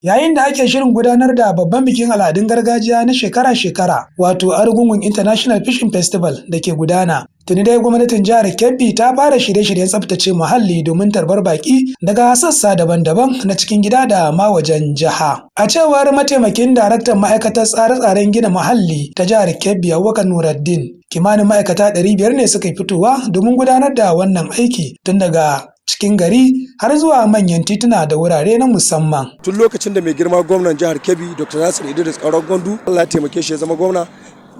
Yayin da ake shirin gudanar da babban bikin al'adun gargajiya na shekara-shekara, wato Argungun International Fishing Festival da ke gudana, tuni dai gwamnatin jihar Kebbi ta fara shirye-shiryen tsaftace muhalli domin tarbar baki daga sassa daban-daban na cikin gida da ma wajen jiha. A cewar mataimakin daraktan ma'aikatar tsare-tsaren gina muhalli ta jihar Kebbi, Abubakar Nuruddin, kimanin ma'aikata 500 ne suka fitowa domin gudanar da wannan aiki tun daga cikin gari har zuwa manyan tituna da wurare na musamman. Tun lokacin da mai girma gwamnan jihar Kebbi, Dr. Nasir Idris Kauran Gwandu, Allah ya taimake shi ya zama gwamna,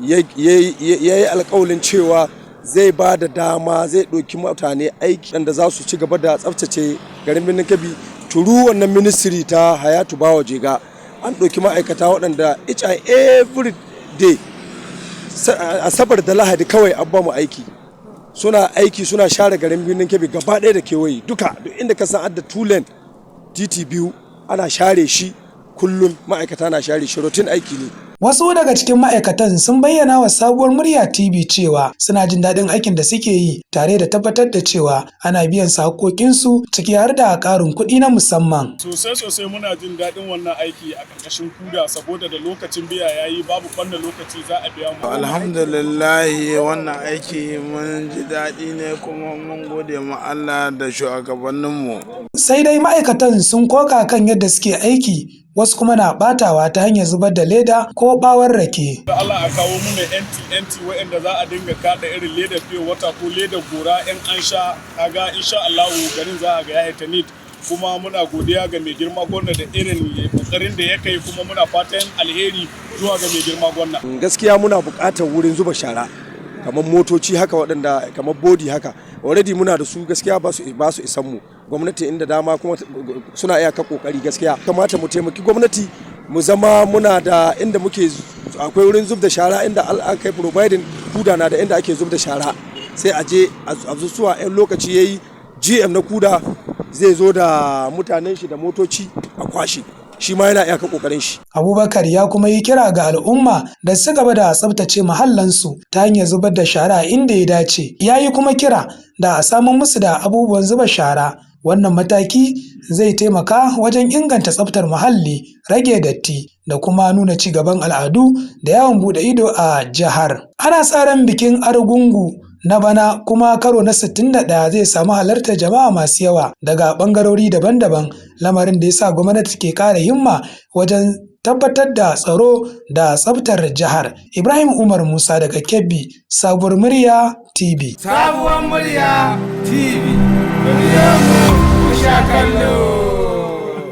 ya yi alkawalin cewa zai ba da dama, zai ɗauki mutane aiki da za su ci gaba da tsaftace garin birnin Kebbi. Through wannan ministry ta Hayatu Bawa Jega, an ɗauki ma'aikata waɗanda each and every day, Asabar da Lahadi kawai an ba mu aiki. Suna aiki, suna share garin birnin Kebbi gaba ɗaya da kewaye duka. Duk inda ka san adda two lane, titi biyu, ana share shi kullum, ma'aikata na share shi, routine aiki ne. Wasu daga cikin ma'aikatan sun bayyana wa Sabuwar Murya TV cewa suna jin daɗin aikin da suke yi tare da tabbatar da cewa ana biyan su haƙƙoƙinsu, ciki har da ƙarin kuɗi na musamman. Sosai sosai muna jin daɗin wannan aiki a ƙarƙashin KUDA, saboda da lokacin biya yayi, babu ɓanna lokaci, za a biya mu. Alhamdulillahi, wannan aiki mun ji daɗi ne, kuma mun gode ma Allah da shugabanninmu. Sai dai ma'aikatan sun koka kan yadda suke aiki, wasu kuma na ɓatawa ta hanyar zubar da leda ko ɓawon rake. Da Allah a kawo muna empty empty waɗanda za a dinga kaɗa irin leda fiye wata ko leda gora in an sha, kaga insha Allahu garin za a ga ya neat. Kuma muna godiya ga mai girma gwamna da irin kokarin da ya kai, kuma muna fatan alheri zuwa ga mai girma gwamna. Gaskiya muna buƙatar wurin zuba shara, kamar motoci haka, waɗanda kamar body haka. Already muna da su, gaskiya ba su isan mu. Gwamnati inda dama kuma suna iya ka kokari. Gaskiya kamata mu taimaki gwamnati, mu zama muna da inda muke akwai wurin zub da shara, inda an kai providing KUDA na da inda ake zub da shara, sai a je a zuzuwa. Yan lokaci yayi, GM na KUDA zai zo da mutanen shi da motoci a kwashe. Shi ma yana iyaka kokarin shi. Abubakar ya kuma yi kira ga al'umma da su gaba da tsabtace muhallansu ta hanyar zubar da shara inda ya dace. Ya yi kuma kira da a samar musu da abubuwan zuba shara. Wannan mataki zai taimaka wajen inganta tsabtar muhalli, rage datti da kuma nuna ci gaban al'adu da yawon buɗe ido a jihar. Ana sa ran bikin Argungu na bana, kuma karo na 61, zai samu halartar jama'a masu yawa daga ɓangarori daban-daban, lamarin da ya sa gwamnati ke ƙara himma wajen tabbatar da tsaro da tsabtar jihar. Ibrahim Umar Musa daga Kebbi, Sabuwar Murya TV. Sabuwar Murya TV. Ku sha kallo.